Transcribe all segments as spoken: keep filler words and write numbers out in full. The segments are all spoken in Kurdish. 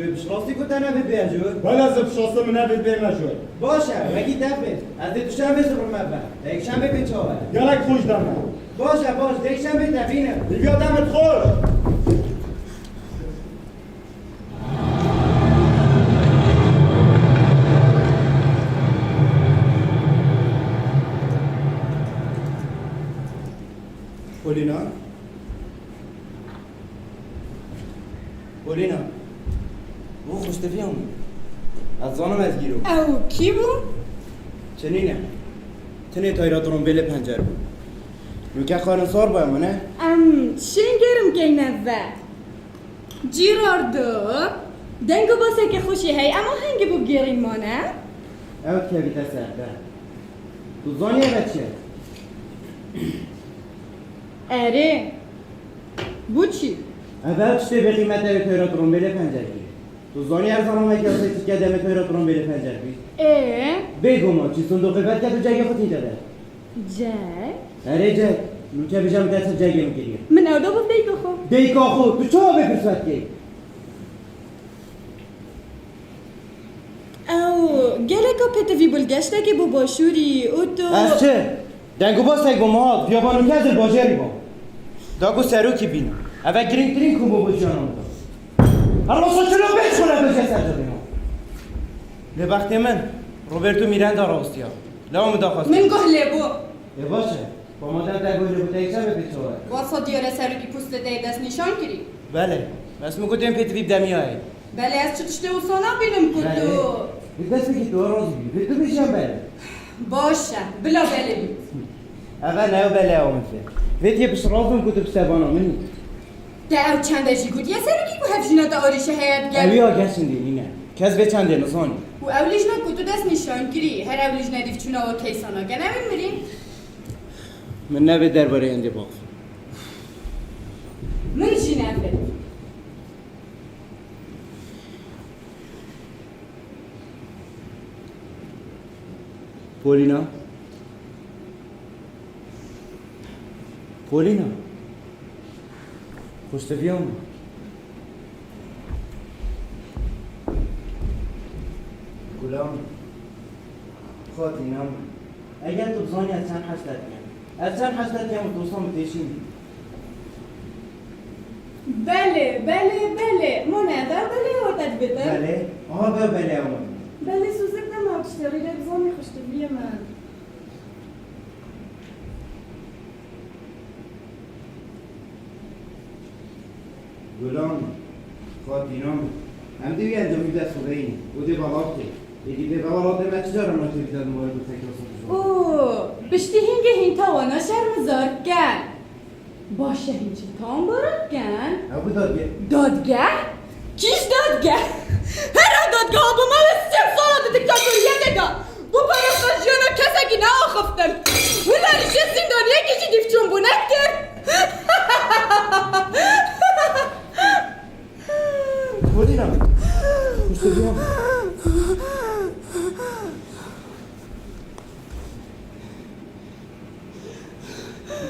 Piştrast î ku te nevê bê jor? Wele ez piştrast, min nevê bê me jor. Baş e, wekî te bê. Ez dê tu şembê zivirme be. Te yekşembê pê çawa ye? Gelek xweş deme. Baş e, baş, dê yekşembê te bîne. Hîviya demit xweş. Polîna? Polîna? Bo xweştiviya min. Ez zanim ez gîr im. Ew kî bû? Çi nîne. Tinê tayra trombêlê pencer bû. Nûke xarin sar bû ema ne? Em şêngêrim keyne ve. Cîrardo, deng û basekê xweşî hey, ema hingî bû gêrîn mane? Ew dikevîte ser te. Tu zanî eve çi ye? Erê. Bû çi? Ev ew tiştê bêqîmet e, teyra trombêlê pencer kiriye. Tu zanî her zanamekî yasayê Tirkiye demê teyra trombêlê pencer bî? Ê? Bêguman çi, sindoqê vedike tu cegê xwe tînte de. Cek? Erê cek. Nûke bêje min te çi cegê min kiriye. Min ew da bû deyka xwe. Deyka xwe? Tu çawa vê pirsa dikî? Ew geleka pêtivî bû li geştekê bo başûrî û tu... Ez çi? Deng û basek bû Mihat, viya ba nûke ez li bajarî bûm. Da ku serokî bînim. Ev e girîngtirîn kom bû bo jiyana min de. Her wisa çilo bê çilo bêje ser cadê min. Lê bextê min, Roberto Miranda rastiya. Lawa min daxwaz. Min guh lê bû. Ê baş e. Pamadan te guh lê bû, te yekşembê pê çawa ye? Wasa diyar e serokî postê te yê destnîşan kirî? Belê. Ez min gotên pêtivî bi demiyayê. Belê, ez çi tiştê wisa nabînim ku tu... Belê. Bi destpêkê tu razî bî. Vê tu bêjiyan belê. Baş e. Bila belê bî. Eve ne ew belê ew min fê. Vê tiyê pişt razim ku tu bi sebana min î. Te ew çende jî gotiye serokî ku hevjîna te arîşe heye digel? Ew ya geşindî nîne. Kes vê çendê nizanî. Û ew lîjna ku tu destnîşan kirî, her ew lîjne dîv çûna we keysana, gene wî mirî? Min nevê derbarê hindê bak. Min jî nevê. Polîna. Polîna. Xweştiviya min. Gulam. Xatîna min. Eger tu bizanî ez çend hestet kem. Ez çend hestet kem û tu wisa min têşînî. Belê, belê, belê. Mane, ev e belê ew te dibête? Belê. Aha, ev e belê ew min. Belê, Suzek, dema tiştê rî de bizanî xweştiviyê min. Gulam, Xatîna min, em dê wî encamî bi dest xwe veyîn û dê belav tê. Êdî bê belav tê me çi cara naçê bide li malê xwe tekrar sotijo? Oo, piştî hingê hîn tawana şermizar ken. Baş e, hîn çi tam baran ken. Ew bi dadgeh. Dadgeh? Kîj dadgeh? Her ew dadgeha bo me wê sê sala di diktatoriyetê de. Bo parasta jiyana kesekî neaxiftin. Wila rîşê zîndaniyekî jî dîvçûn bû nekir. Polîna. Xweştiviya min.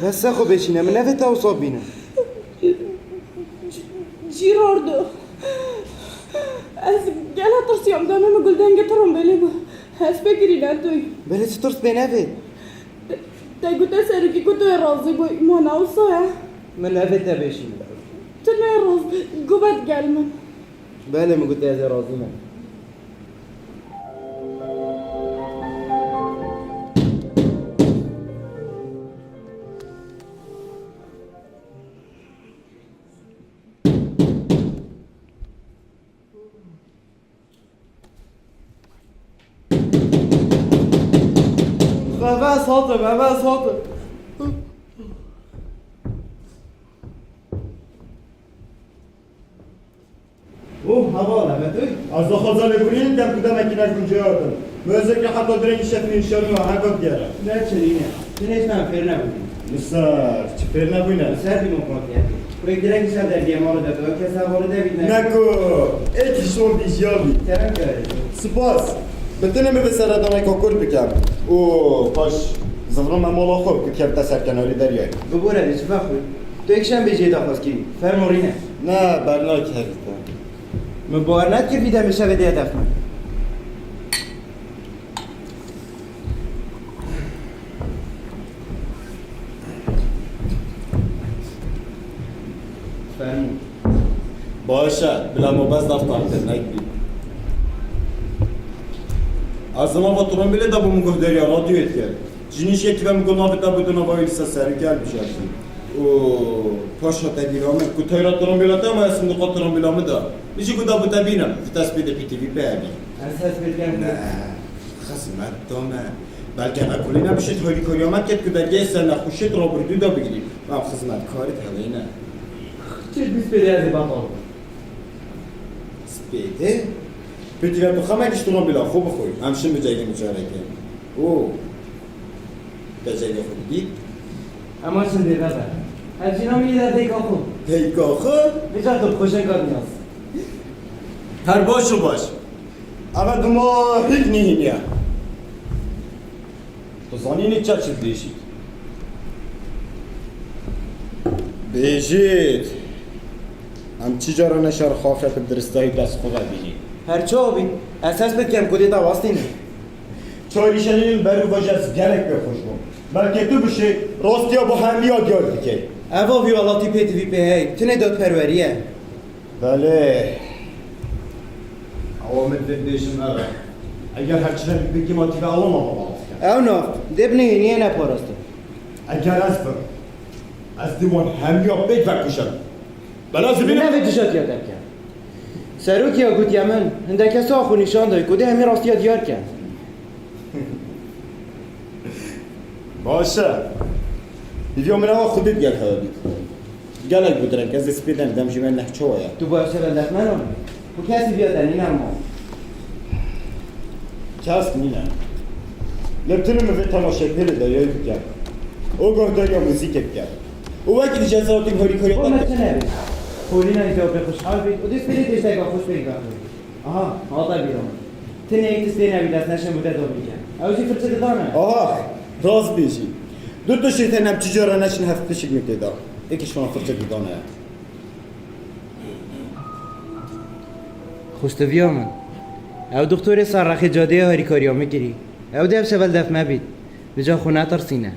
Bes se xwe bêşîne, min nevê te wisa bîne. Cîrardo. Ez gela tirsiyam, demê min gul dengê trombelê bû. Ez pê girî ne toy. Belê çi tirs pê nevê? Te gote serokî ku tu yê razî bû, mana wisa ye? Min nevê te bêşîne. Tu ne rast, gubet gel min. Belê, min gote ez ê razî me. Eve ez hatim, eve ez hatim. Oh, heval, eve tu? Ez daxwaza lêbûnê dikem ku demekî ne gunciyar bin. Mozekî heta direngî şefî nîşanî wa heka digere. Ne çirîne. Ti nêştan fêr nebûyî. Li ser, çi fêr nebûyne? Li ser demokrasiyetê. Wek direngî şev derdiye malê de, tu kes hevalê de bît ne. Neko, êkî şor bî jiya bî. Kerem kere. Spas. Bi tenê min vê seredaneka kurt bikem. Û paş zivirime mala xwe ku kevte ser kenarê deryayê. Bibore, dê çi vexwe? Tu yekşembê jê daxwaz kî? Fermo rîne. Ne, bernakevî te. Min bawer nedikir vî demê şevê diye def min. Fermû. Baş e, bila me bes def tartir nekbî. Ez zema va trombêlê de bû min guhdariya radyoyê dikir. Jinîşekî ve min got navê te bû di nava wî dîsa serokê hilbijardî. Û paşa te bîra min ku teyra trombêla te ma ya sindoqa trombêla min de. Min jî got da bû te bînim, vîtes pê de pî T V P hebî. Ez hes pê dikem. Ne, xizmet da me. Belke ev kulî nebişit harîkariya me ket ku dergehê ser nexweşiyê di rabirdû de bigirî. Em xizmetkarê te hewê ne. Çi bîst pê de ez ê betal bim. Spêdê? Pêtî ve tu xemekî ji trombîla xwe bixwî. Em şin bicegin micareke. Û te cegê xwe didît? Ema şin dê bebe. Ev jî namî de deyka xwe. Deyka xwe? Vêca tu xweşenka niyaz. Her baş û baş. Eve dima hîk nihîniye. Tu zanînî çi çi dibêjî? Bêjît, em çi cara ne şer xafet bi diristahî dest xwe ve bînî. Her çawa bî, ez hest bikem ku dê te wastîne. Çarî şenînin ber û vaje ez gelek pê xweş bûm. Belkê tu bişê rastiya bo hemiya diyar dikey. Eva vî welatî pê divî pê hey, tinê dadperwerî ye. Belê. Ewa min vê bêjim ev e. Eger her çinek bigîma tîve ewa mama bavas kir. Ew nav, dê binihêniyê ne parastin. Eger ez bim, ez dê wan hemiya pêk vekuşim. Bela zibîne. Min nevê dijatiya te bike. Serokî ya gotiye min, hindeke sax û nîşan dayî ku dê hemî rastiya diyar ke. Baş e. Hîviya min ewa Xwedê digel hewe bît. Gelek bi direng, ez ê spê dem, dem jî me neh çawa ye. Tu baş e, lef me nane. Tu kesî viya te nîne ma. Kes nîne. Lê tu min vê temaşekerê de yay bike. O guhdariya muzîkê bike. Û wekî dî cezawatî harîkariya. O me çi nebî. Xolîna îca pê xweşhal bît û dê spêrê têşteka xweş pêk vexwî. Aha, hate bîra min. Tinê yek tiştê nebî dest neşin bû te dor bike. Ew jî firçe didane. Aha, rast bêjî. Du tiştê te nem çi cara neşin hevpişik min tê da. Êkî ji wan firçe didane. Xweştiviya min. Ew doktorê ser rexê cadeyê harîkariya min kirî. Ew dê ev şevel def me bît. Vêca xwe netirsîne.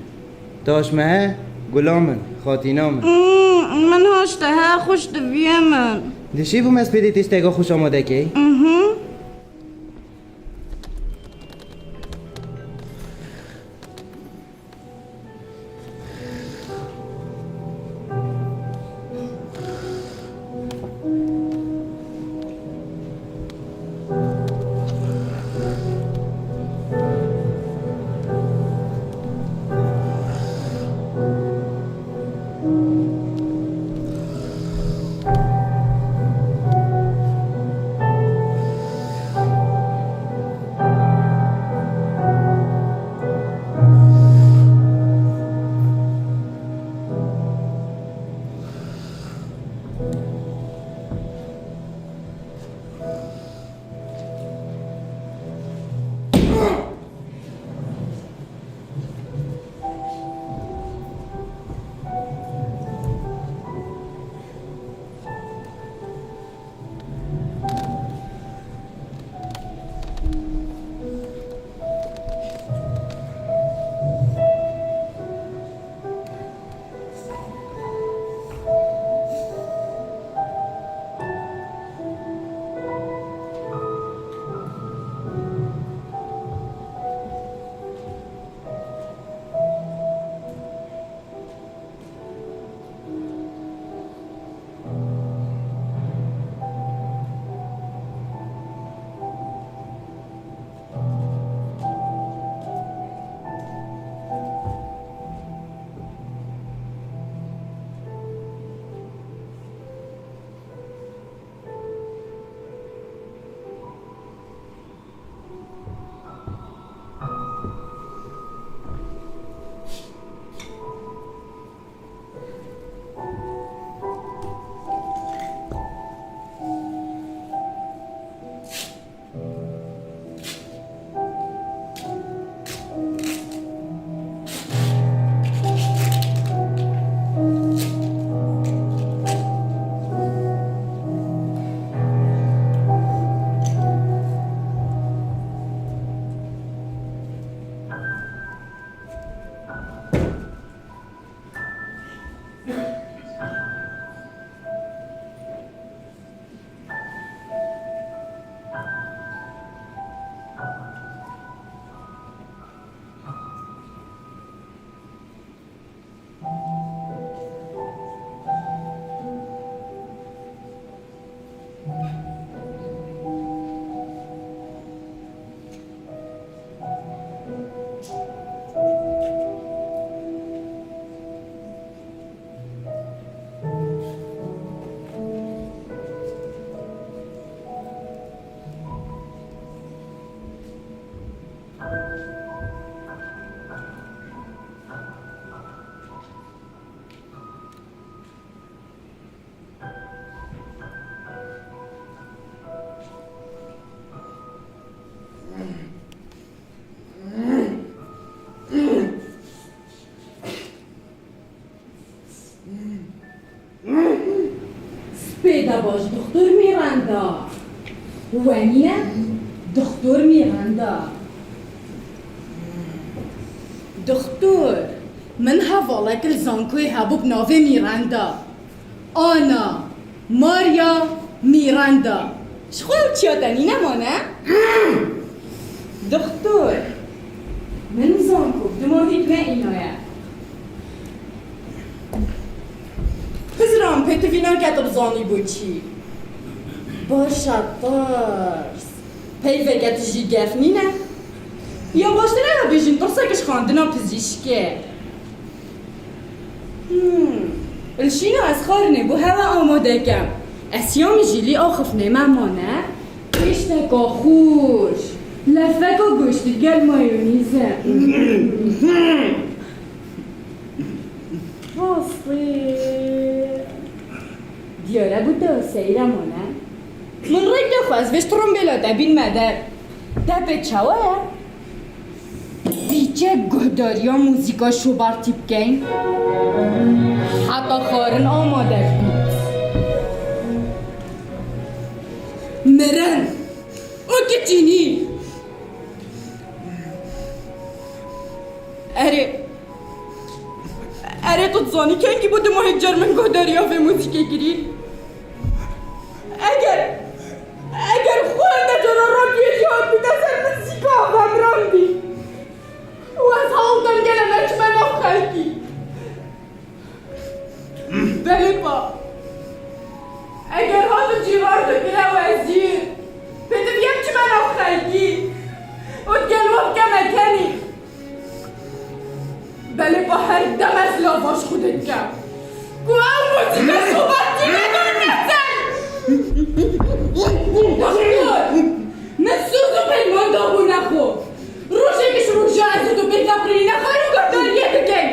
Taş me he, gula min, xatîna min. Mm, min haşte he, xweştiviye min. Dişî bûm ez pê dê têşteka xweş amade key. Mhm. Pê de baş doktor Mîranda. We nîne doktor Mîranda. Doktor, min hevalek li zankoyê hebû bi navê Mîranda. Ana Maria Mîranda. Ji xwe ew çiya te nîne mane? Doktor, min zanko bi du mahî me înaye. Piziran pê tivî nake tu bizanî bo çî. Baş e tirs. Peyveke tu jî gef nîne. Ya baştir e bêjin tirsek ji xwendina pizîşkê. Hmm. Li şîna ez xwarinê bo hewe amade kem. Ez ya min jî lî axiftinê me mane. Pêşteka xweş. Lefeka goştî gel mayonîze. Rastî. Diyar e ku te seyre mane. Min rêk de xwest vêj trombêla te bînme der. Te pê çawa ye? Vîçe guhdariya muzîka Şobartî bikeyn. Heta xwarin amade bît. Mirin. O kiçînî. Erê. Erê, tu dizanî kengî bû dima hêt car min guhdariya vê muzîkê kirî? Eger, eger xwe hinde cara radyoyê jî hatbîte ser min zîka avemrandî. Û ez hawldem gele me çime nav xelkî. Belê pa. Eger hat û cîrar dikire wezîr, pêdiviyê biçime nav xelkî û digel we bikeme kenî. Belê pa her dem ez lava ji Xwedê dikem ku ew muzîka Şobartî nedarîne ser. Doktor, min soz û peyman dabûne xwe. Rojek ji roja ez û tu pêka pirîne xwe û guhdariyê dikeyn.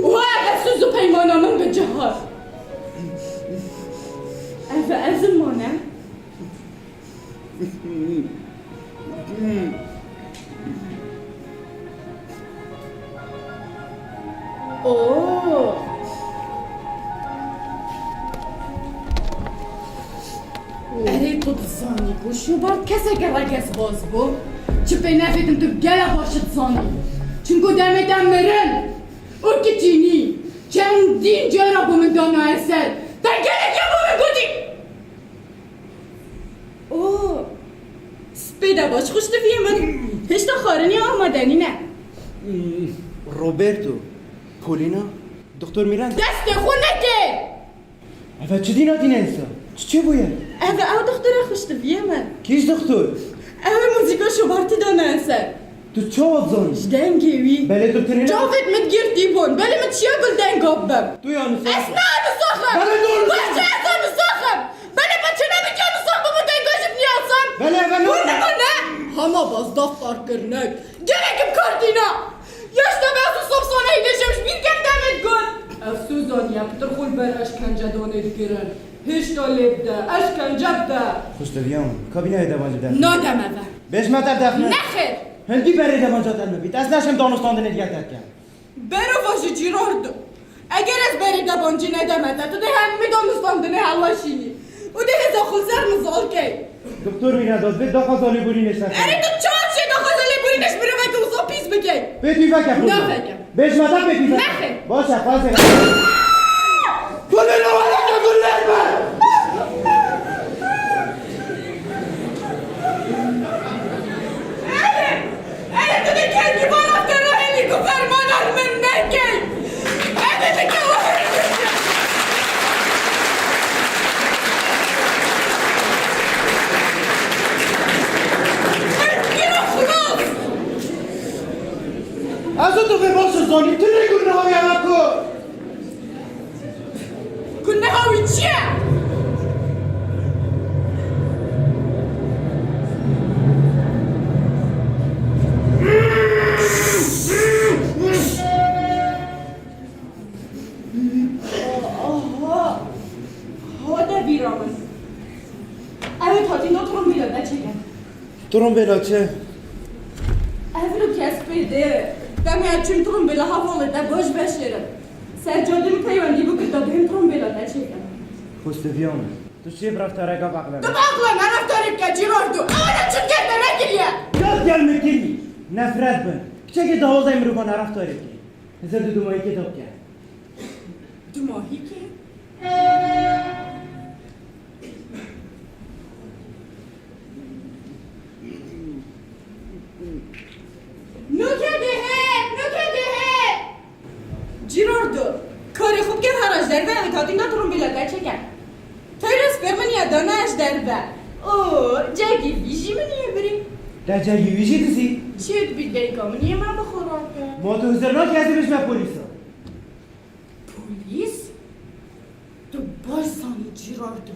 Û ha ev soz û peymana min bi cih hat. Ev e, ez mane. Oo. Erê, tu dizanî ku Şobart keseke regezbaz bû? Çi pê nefêdim, tu gelek baş dizanî. Çunku demê te mirin û kiçînî çendîn cara bo min danaye ser. Te gelek ya bo min gotî. Oo, spê de baş xweştiviyê min. Hêşta xwarinê amade nîne. Hmm, Roberto, Polina, doktor Miran. Destê xwe neke! Ev e çi dîna tîne êsta? Çi çêbûye? Ev e ew doktora xweştiviyê min. Kîj doktor? Ew e muzîka Şobartî dane ser. Tu çawa dizanî? Ji dengê wî. Belê tu tenê ne- Çavêt min girtî bûn. Belê min çiya gul denga bibim. Tu ya nisax. Ez ne nisaxim. Belê tu nisax. Baş e ez nisaxim. Belê me çi nebike nisax bibû denga ji niyasan. Belê ve ne- Hûn ne ne. Hema baz daftar kirnek. Gelek im kar tîna. Yaş te be ez û sab sane hîdê jem ji bîr kem demê digot. Ev soz zaniye pitir xwe li ber eşkence danê digirin. Hêşta lê bide, eşkence bide. Xweştiviya min, kabîneyê devancî bide. Nademe ve. Bêjme te defne. Nexêr. Hindî berê devanca te nebît. Ez neşem danûstandinê diye te kem. Bero va ji cîrar do. Eger ez berê devancî nedeme te, tu dê hemî danûstandinê helweşînî. Û dê hêza xwe ser min zal key. Doktor Mîranda, ez vê daxwaza lêborînê ser. Erê, tu çawa çê daxwaza lêborînê ji miroveke wisa pîs bikey? Pê tu veke xwe. Naveke. Bêjme te pê tu veke. Nexê. Baş e, xwezê. Gulê ne were ke gulê me. Erê, tu dê kengî bala te rahêlî ku fermana min nekey. Ev ê dike were. Ez û tu vê baş zanî, tu rê gurnaha wî hela ku. Guneha wî çi ye? Aha. Hate bîra min. Ew ê hatî no trombîla te çêke. Trombêla çi? Ev rû kes pê dê. Demê ez çûm trombêla hevalê te baş veşêrim. Ser cadê min peywendî bû ku te bihêm trombêla te çêkim. Xweştiviya min, tu çi bi reftareka bi eqle Tu bi eqle ne reftarê bike Cîrardo? Ewa ne çi dikir te nekiriye? Ya gel min kirî, nefret bin. Kiçekê dawazay mirovan ne reftarê bike. Hizir du dumahîkê da bike. Dumahîkê? Nûke dihê! Nûke dihê! Cîrardo, karê xwe bike here ji derve, ew ê hatî ne, tu rûmbêla te çêke. Teyra sipêr min ya dana ji derve. O, cegî vî jî min yê birî. Te cegî wî jî dizî? Çi dibî dayika min yê me bixurate. Ma tu hizir nakî ez ê bijme polîsa. Polîs? Tu baş zanî Cîrardo.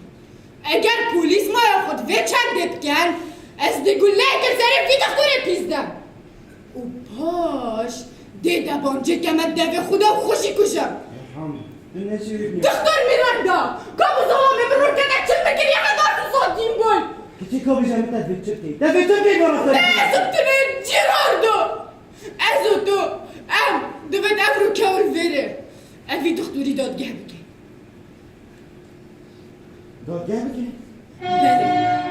Eger polîs maya xwe di vê çendê bikin, ez dê guleyek li serê vî dixtorê pîs dem. Û paş dê debancê keme devê xwe de û xwe jî kujim. Erham, tu neçî wî Dixtor Mîranda, ka bi zelamê min rû kete çi bikiriye heta tu sotîn bûn. Kiçî ka bije min te divê çi bikey? Te divê çi bikey, bana ser Ne bikey? ez û tu ne Cîrardo. Ez û tu, em divê ev rû kewin vêrê. Ev vî dixtorî dadgeh bike. Dadgeh bike? Belê.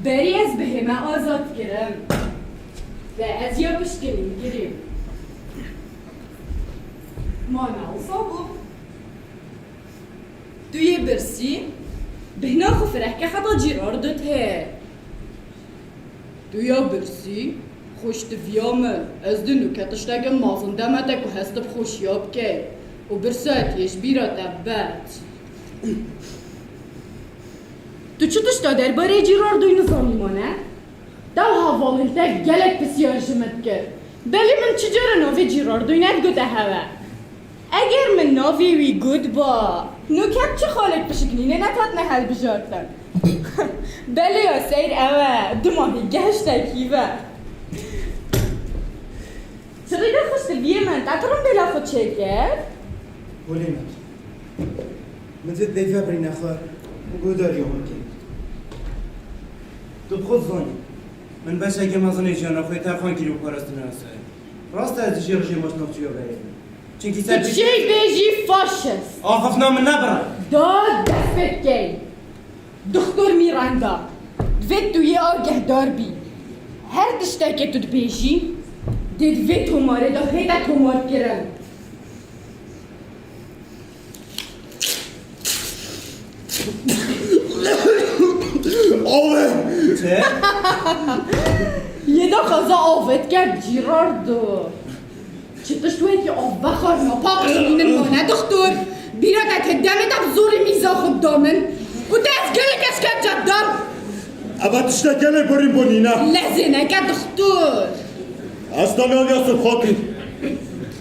Berî ez bihême azad kirim. Ve ez ya pişkinîn kirîm. Ma ne wisa bû? Tu yê birsî, bihna xwe firehke heta Cîrardo tê. Tu ya birsî, xweştiviya min, ez dê nûke tişteke mezin deme te ku hest bi xweşiya bikey û birsa tê ji bîra te bet. Tu çi tişta derbarê Cîrardoyî nizanî mane? Dew hevalên te gelek pisyar ji min dikir. Belê min çi cara navê Cîrardoyî nedigote hewe. Eger min navê wî gotba, nûke bi çi xalek pişiknînê nehatine hilbijartin. Belê ya seyr ew e, dimahî gehiştekî ve. Çirî de xweştiviyê min, te tu rûmbêla xwe çêkir? Polîna, min divê vebirîne xwe û guhdariya min kê. Tu bi xwe dizanî, min beşeke mezin ê jiyana xwe yê terxan kirî û parastina Esayê. Rast e ez dijî rejîma şinavçî ya berê me. Çimkî ser Tu çi bêjî faşist? Axiftina min nebire. Da dest pê bikey. Doktor Mîranda, divê tu yê agehdar bî. Her tiştekê tu dibêjî, dê di vê tomarê de hête tomarkirin. Awe! Çi? Yê da xeza avêt kerd Cîrardo. Çi tişt wekî av vexwarina, paqij nînin mane dixtor. Bîra te tê demê de bi zorê mîza xwe dida min. Û te ez gelek eşkence dam. Eva tiştek gelek borîn bo nîne. Lezê neke dixtor. Ez te naliya sirxatî.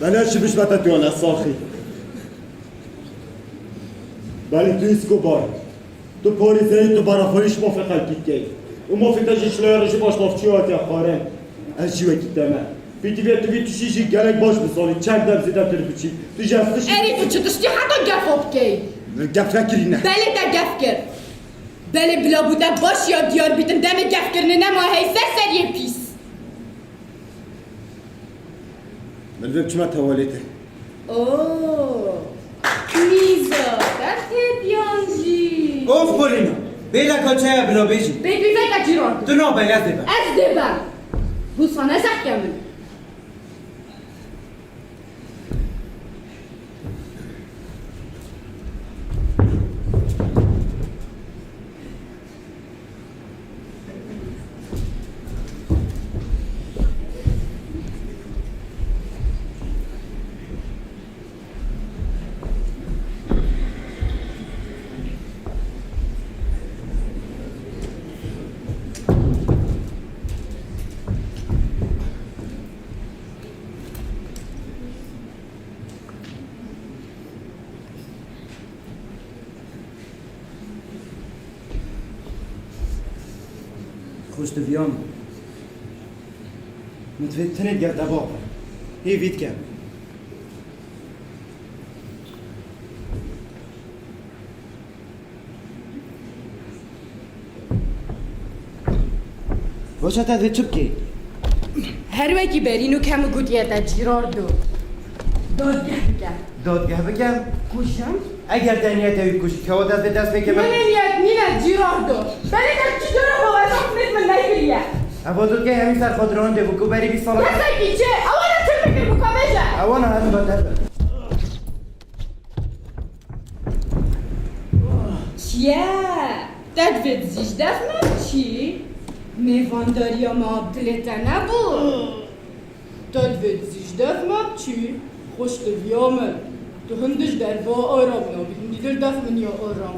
Belê şi bişmete tu ne saxî. Belê tu îskobar. Tu parêzerî, tu baraxwerî ji mafê xelkî dikey. Û mafê te jî çilaya rejîma şinavçî hatiye xwarin. Ez jî wekî te me. Pîtivê tu vî tiştî jî gelek baş bizanî, çend dem zêdetir biçî. Tu jî ez tişt- Erê tu çi tiştî heta gefa bikey? Gef nekirîne. Belê te gef kir. Belê bila bû te baş ya diyar bîtin, demê gefkirinê nema hey ser seriyê pîs. Min vê biçime tewalêtê. Oo, mîza te têt yan jî? Of Polîna, bêleka çaya bila bêjî. Bê tu veke Cîrardo. Tu nabe, ez dê be. Ez dê be. Hûsa ne zehke min. Xweştiviya min. Min divê tenê gel te bavê. Hêvî dike. Baş e, te divê çi bikî? Her wekî berî nûke min gotiye te, Cîrardo. Dadgeh bike. Dadgeh bike? Kujim? Eger te niyetê wî kujî, kewata ez dê dest pê kêm. Nê, nê, niyet nîne, Cîrardo. Belê te çi cara baweriyek min nekiriye. Ev dotê hemî ser xwe dirandê bû ku berî bîst sala. Kesekî çi? Ewana çi fikir bû ka bêje? Ewana ez beter be. Çi ye? Te divê dizî ji def me biçî? Mêvandariya me dilê te nebû? Te divê dizî ji def me biçî? Xweştiviya min, tu hindî ji derve aram nabî, hindî li def min ya aram.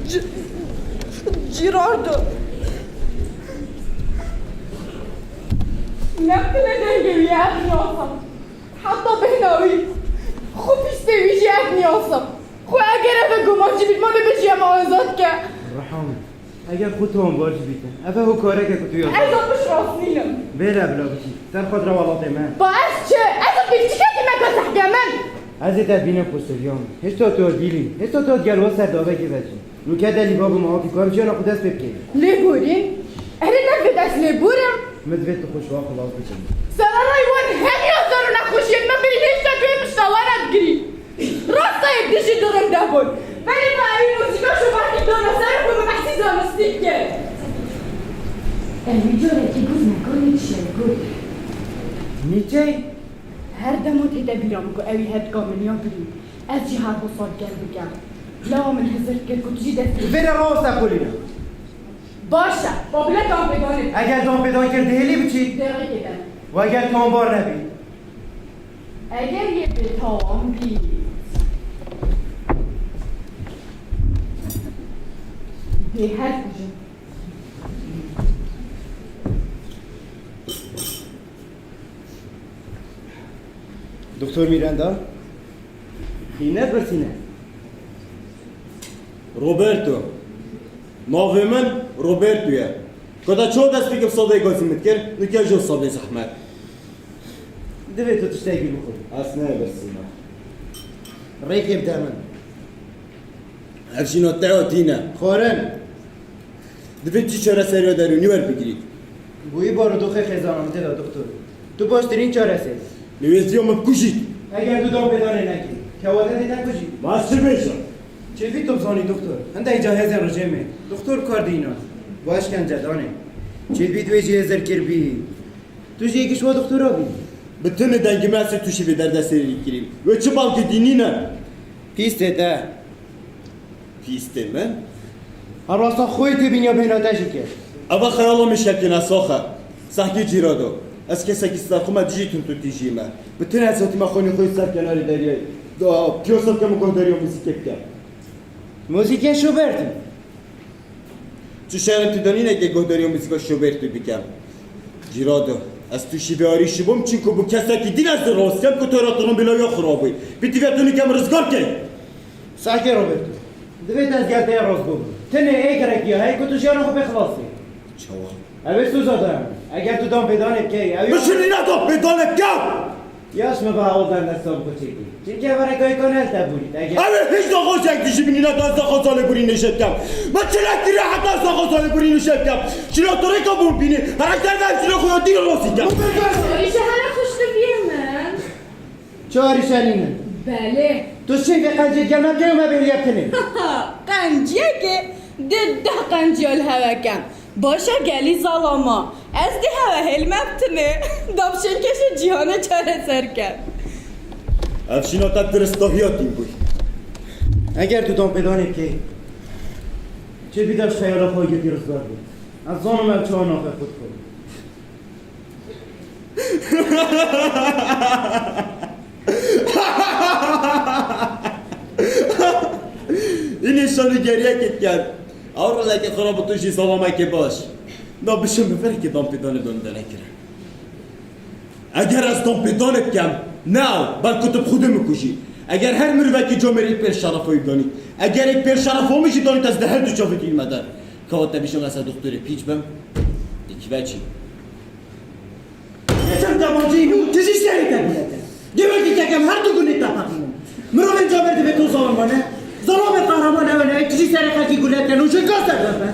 Ci-, Cîrardo. Ne tune dengê wî ye, ez niyasim. Heta bêhna wî, xwe pîstê wî jî ez niyasim. Xwe eger ev e gumancî bît, ma dê bêjî ema weza dike. Rehan, eger xwe tu wan bar jî bîtin, ev e hokareke ku tu ya. Ez a pişt rast nînim. Bêle bila biçî, ser xwe dire welatê me. Ba ez çi? Ez a pîvçikekî me ka zehge min. Ez ê te bînim xwe seviya min. Hêşta tu ya dîlî, hêşta tu ya gel we ser davekê vecî. Nûke delî babû me, hatî ku em jiyana xwe dest pê bikeyî. Lêborîn? Erê, te divê ez lêbor im? Min divê tu xwe ji wan xilas bikî. Sererayî wan hemiya zer û nexweşiyên min birî hêşta tu yê pişta wan re digirî. Rasta yê dijî dirin de bûn. Berî me ewî muzîka şobarkî dana ser ku min behsî zanistî kir. Ewî carekî got me ku Nietzsche got. Nietzsche? Her dema tête bîra min ku ewî hetika min ya birî. Ez jî her wiha gel bikem. Lawa min hizir kir ku tu jî dest pê. Vêre raweste polîna. Baş e, ba bile danpêdanê. Eger danpêdan kir, dihêlî biçî? Dê rêkê de. Û eger tawan bar nebî? Eger yê bêtawan bî? Dê her kujim. Doktor Miranda, xîne pirsîne. Roberto. Navê min Roberto ye. Ka te çawa dest pê kir bi sadeyê gazî min dikir, nûke jî sadeyê zehmet. Divê tu tiştekî bixwî. Ez ne birsîne. Rêkê bide min. Ev jîna te ya tîne. Xwarin. Divê tu çareseriya derûnî werbigirî. Bûyî barodoxê xêzana min tê de, doktor. Tu baştirîn çareser î. Lê wê ziya min bikujît. Eger tu danpêdanê nekî, kewata dê te kujî. Ma ez çi bêjim? Çêvî tu bizanî, doktor. Hindek ca hêzên rejîmê doktor kar dîna. Bi eşkence danê. Çêvî tu wê jî hêzir kirbî. Tu jî yekî ji we doktora bî. Bi tune dengê me ez ê tu şîvê derdê serî kirî. Wê çi balkê dînî ne? Pîstê te. Pîstê min? Her rasta xwe yê tê bîniya bêhna te jî kir. Eva xeyala min şekine saxe. Sehkê Cîrado. Ez kesekî ser xwe me dijî tund û tîjî me. Bi tune ez hatîme xanî xwe yê ser kenarê deryayê. Da, piyasa bike min guhdariya muzîkê bike. Muzîkê Schubertî. Tu şerm tu danîne ke guhdariya muzîka Schubertî bikem. Cîrado, ez tu şîvê arîşî bûm, çinku bû kesekî din ez rast kem ku tu ra tirombilaya xirabî. Bi tîve tu nîke min rizgar key. Sehkê Roberto, divê dezgeh te ya rast bû. Tenê êkerekî ya heye ku tu jiyana xwe pê xilas key. Çawa? Ew ê soza daye. Eger tu danpêdanê bikey, ew... Biçin nîna danpêdanê bikem! Yaş me bi hewl derdesta bi xwe çêkî. Çimkî ev erekayî kane li te bûrît. Eger... Ew ê hîç daxwazek dijî min nîna, ez daxwaza lêborînê jê bikem. Min çi nekiriye heta ez daxwaza lêborînê jê bikem? Çira tu rêka bûn bînî. Herek derve em çira xwe ya dî razî kem. Arîşe hele xweştiviyê min. Çi arîşe nînin? Belê. Tu şêvê qenciyê gel me key û me bêriye tinê. Qenciyekê dê deh qenciya li hewe kem. Baş e gelî zalama. Ez dê hewe hêlme bi tinê. Dapşênkeşê cîhanê çareser kem. Ev jîna te diristahiya tîn bûy. Eger tu danpêdanê bikey, çê bî de ji xeyala xwe girtî rizgar bî. Ez zanim ev çawa naxwe xwe dixwe. Gel, ew roleke xwe rabû tu jî zalamekê baş. Na bişim bi verekê danpêdanê bim de nekire. Eger ez danpêdanê bikem, ne ew, belku tu bi xwedê min kujî. Eger her mirovekî camêrê pêr şerefa wî danî, eger ê pêr şerefa min jî danî, ez di her du çavê wî me der. Kawa te bişim ez doktorê pîç bim, ê kî ve çî? Çend demancî bû, tu jî serê te gulete. Dê wekî kekem her du gunê te paqînin. Mirovên camêr divê tu zalim bane. Zalamê qehreman ew ne, tu jî serê xelkî gulete. Nû ji ka ser derbe.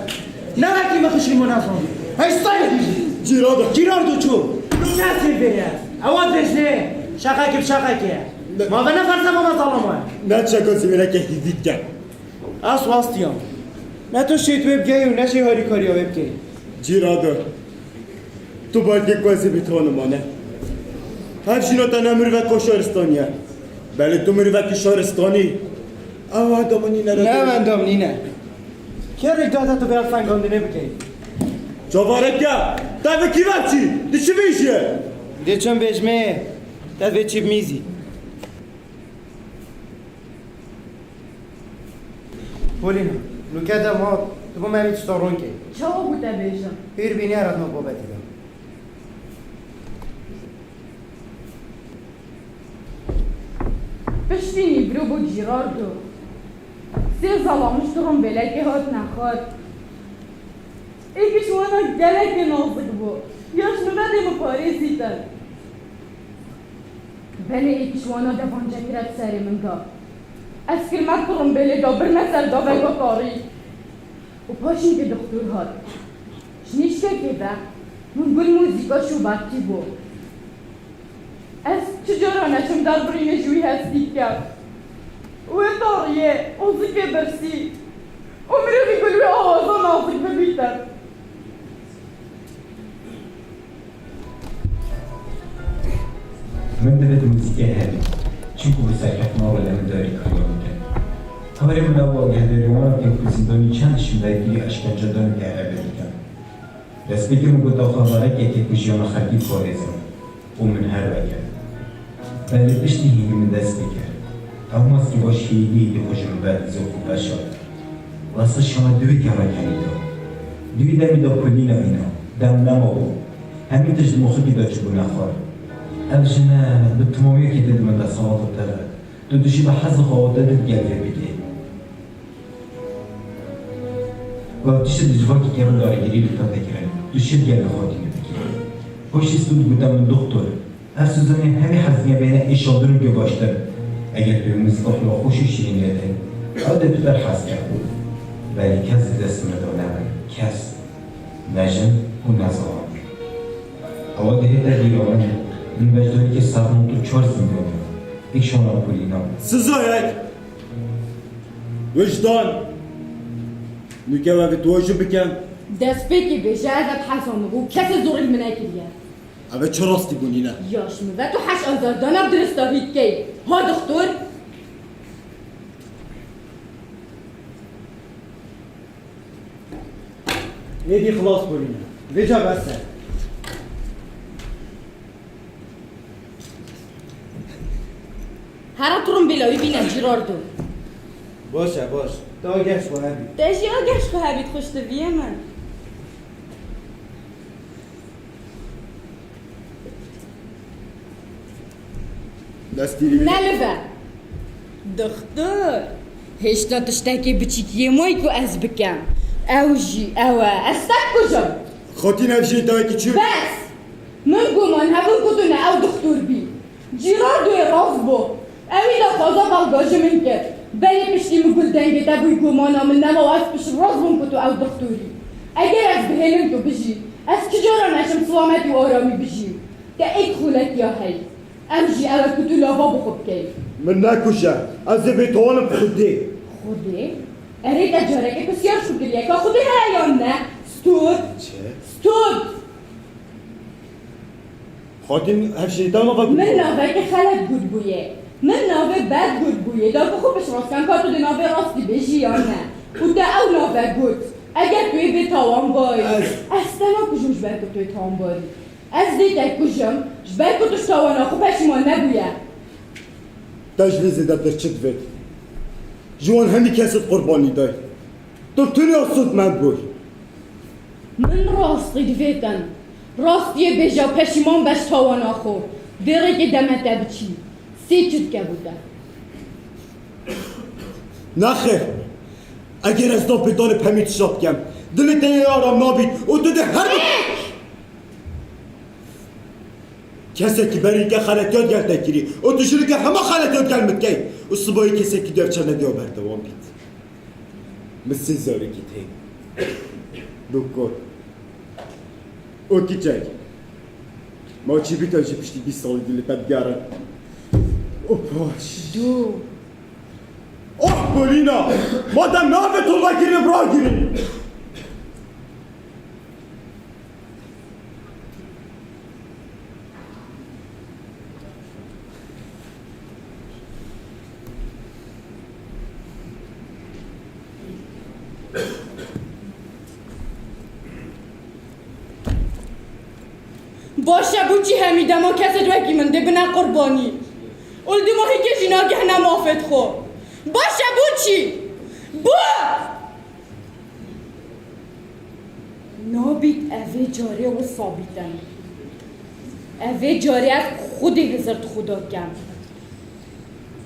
Ne wekî min xişkî min nezan. Hey say. Cîrado. Cîrado çû. Nû ne sêr vê ye. Ewa dibêjnê. Şaqekî bi şaqekê. Ne. Ma ve ne felsefa me zalama ye. Ne çeka zîvireke hîvî dike. Ez wastiyam. Ne tu şêt wê bigeyî û ne jî harîkariya wê bikeyî. Cîrado. Tu belkê ku ez ê bêtwan mane. Hev jîna te ne mirveka şaristanî ye. Belê tu mirvekî şaristanî. Ew endamî nîne re. Ne ew endam nîne. Kê rêk date tu vê fengandinê bikeyî? Çavareke, te vekî ver çî? Di çi vêjî ye? Dê çend bêjmê, te vê çî bimîzî. Polîna, nûke dema tu bo me vî tişta ron key. Çawa bû te bêjim? Hîr bînî eredna babetî de. Piştî nîvro bû Cîrardo. Sê zalamiş turumbêlekê hatine xwar. Êkî ji wana gelekê nazik bû. Ya ji min ve dê min parêzîtin. Belê êkî ji wana devancekira di serê min de. Ez kirme turumbêlê de birme ser daveka tarî. Û paşî ke doktor hat. Ji nîşkekê ve min gul muzîka şûbetî bû. Ez çi cara neçim derbirînê ji wî hestî dikem. Wê tariyê û zikê birsî û mirî gul wê awaza nazik bibîtin. Min divêt muzîkê hebî, çimku bi serkeftina welê min darî kiriya min kir. Karê min ew agehdariya wan kir ku zîndanî çend tişt min dayî kirî eşkencedan û gerebê dikin. Destpêkê min got ew xebarekek e ku jiyana xelkî diparêzin û min her vekir. Belê piştî hînî min dest pê kir. Ew maskê baş hêdî hêdî xwe ji min ve dizî û xwe veşart. Wesa şana di wî kevekê da. Di wî demî de kulîna îna. Dem nemabû. Hemî tişt di moxikî de çûbûne xwar. Ev jin e, bi timamiyekî tê di min desthilatê te de. Tu dişî bi hezê xwe û te digel vê bikê. Wek tu şit di civakî kevin darîgirî li te dikirin. Tu şit gel li xwe tîne dikî. Paşî stû dibûte min doktor. Ev Suzanê hemî hezine bêne êşandin û guvaştin. Eger pê min zikafla xweş û şîrîn nedin, ew dê tu derhez kir. Belê kes di dest min de nebin. Kes. Ne jin û ne zalan. Ewa dihête bîra min, min beşdarîkê serhond û çar zîndanî, êk şana kulîna. Sizayek! Wijdan! Nûke weke tu ji bikin. Destpêkê bêje ez ê hezan û kesê zorî min nekiriye. Eve çi rastî bûnî ne? Ya ji min ve tu heş azar dana dirista vî dikey. Ha doktor? Êdî xilas bûnî ne. Vêca bes e. Hera turumbîla wî bîne Cîrardo. Baş e, baş. Te ageh ji xwe hebî. Te jî ageh ji xwe hebît xweştiviyê min. Destî Ne li ve. Doktor. Hêşta tiştekê biçîkiyê may ku ez bikem. Ew jî ew e. Ez te dikujim. Xatîn ev jî dayekî çi? Bes! Min guman hebûn ku tu ne ew doktor bî. Cîrardoyê rast bû. Ewî daxwaza belga ji min kir. Belê piştî min gul dengê te bûy gumana min nema û ez piştrast bûm ku tu ew doktor î. Eger ez bihêlim tu bijî, ez çi cara neçim silamet û aramî bijîm. Te êk xûletiya heyî. Ew jî ew e ku tu lava bi xwe bikeyî. Min nekuje. Ez ê bêtawanim Xwedê. Xwedê? Erê te careke pisyar ji xwe kiriye ka Xwedê heye yan ne? Stûr. Çi? Stûr. Xatîn, ev jî te nava Min navekî xelet gotbûye. Min navê bed gotbûye. Da ku xwe piştrast kem ka tu dê navê rastî bêjî yan ne. Û te ew nave got. Eger tu yê bêtawanbarî. Ez. Ez te nakujim ji ber ku tu yê tawanbarî. Ez dê te kujim, ji ber ku tu ji tawana xwe peşîman nebûye. Te ji vê zêdetir çi divêt? Ji wan hemî kesê di qurbanî de. Tu tune sûdmend bûy. Min rastî divêtin. Rastiyê bêja peşîman be ji tawana xwe. Vê rêkê deme te biçî. Sê çirke bû te. Nexêr. Eger ez dopê danê pemî tişta bikem, dilê te yê aram nabît û tu dê her bi- Kesekî berî ke xeletiya digel te kirî û tu jî li gel hema xeletiya digel min dikey û sibayî kesekî di ev çernedeya berdewam bît. Min sê zarekî tê. Doktor. O kiçek. Ma çi bît, em jî piştî bîst salî dilê te digerin. O paş. Du. Oh Polîna! Madem navê tu vekirî, bi ragirî. Baş e, bo çi hemî dema kesê wekî min dê bine qurbanî? Û li dima hîkê jî nagihine mafê xwe. Baş e, bo çi? Bo! Nabît evê carê wisa bîtin. Evê carê ez xwedê hizir di xwe de kem.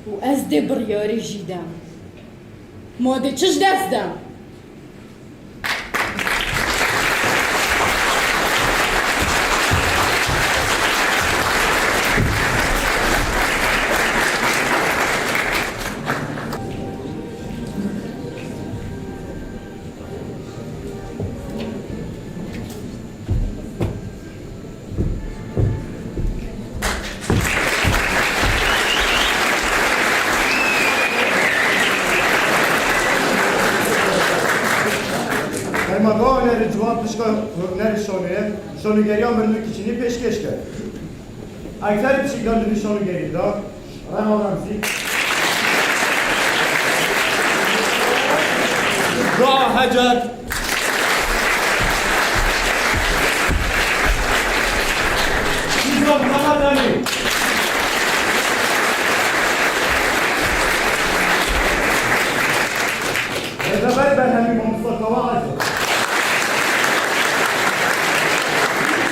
Û ez dê biryarê jî dem. Ma dê çi ji dest dem? Hermaka hunerê ciwan pişka hunerê şanoyê, şanogeriya mirinokî çinî pêşkêş kir. Ekserê pişikdan di vî şanogerî de Reha Remzî, Reha Hecer, Şîza Mihemed Emîn. Rêveberê berhemî mamosta Kawa Ezîz.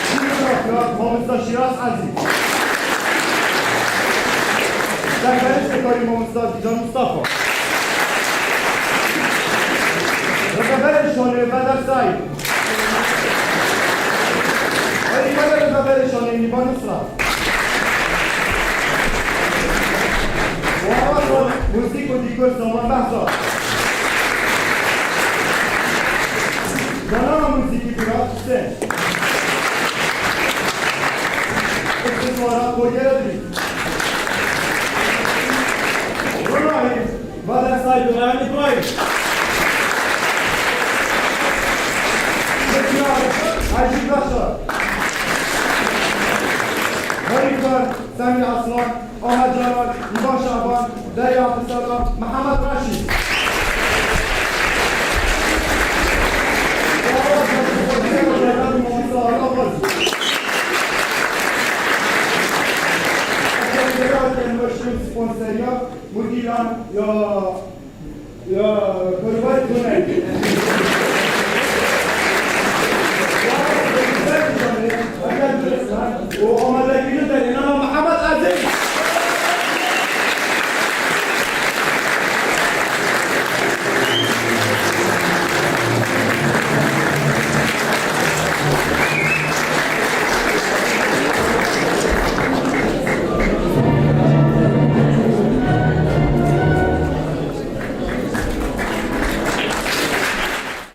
Şîrozafya mamosta Şîraz Ezîz. Serberê Sêkarî mamosta Dîcan Mustafa. Rêveberê şanê Bedar Saîd. Ey, Rêveberê şanê Nîva Nusra. Wawata muzîk û dîkor Saman Behzat. Danana muzîkî Firat Husên. Îktismara Koger Edrîs. Ronahî Vader Saîd Rayhan Îbrahîm. Mikyar Hecî Beşar. Herîkar Semîr Aslan. Ahmet Canan, Nîvan Şaban, Derya Abdulselam, Mihemed Reşîd. Sponsoriya, mudiran ya Ya, kurban tune. O ama